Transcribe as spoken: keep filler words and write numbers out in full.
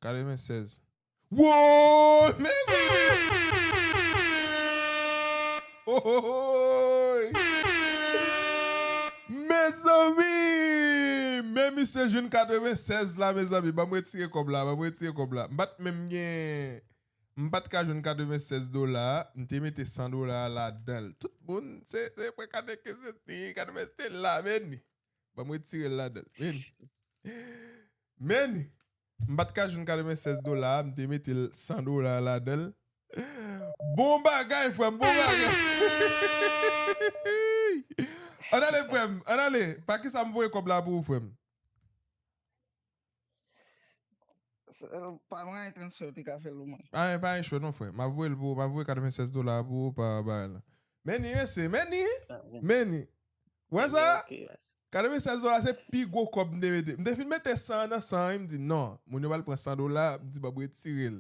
Katrevennsèz. Woy! Mezanmi! Woy! Mezanmi! Men misye jwenn katrevennsèz la, mezanmi. Ban m retire kòb la, ban m retire kòb la. M pa t menm gen, m pa t ka jwenn katrevennsèz dola, m te mete san dola ladan l. Tout moun, se, se pran katrevennsèz, katrevennsèz la, men ni. Ban m retire l ladan l. Men ni. Men ni. M pa t ka jwenn katrevennsèz dola, m te mete l san dola ladan l. Bon bagay, frè m, bon bagay. Ann ale, frè m, ann ale. Pa kisa m voye kòb la pou ou, frè m? Pa mwen transfè, te ka fè l ou mwen. Pa, pa gen cho non, frè. M ap voye l pou ou, m ap voye katrevennsèz dola pou ou pa bagay la. Men ni, mesye, men ni, men ni. Wè sa? Katrevennsèz dola se pi gwo kòb m te mete. M te fin mete san an nan san an, m di non, moun yo pral pran san dola, m di ban m retire l.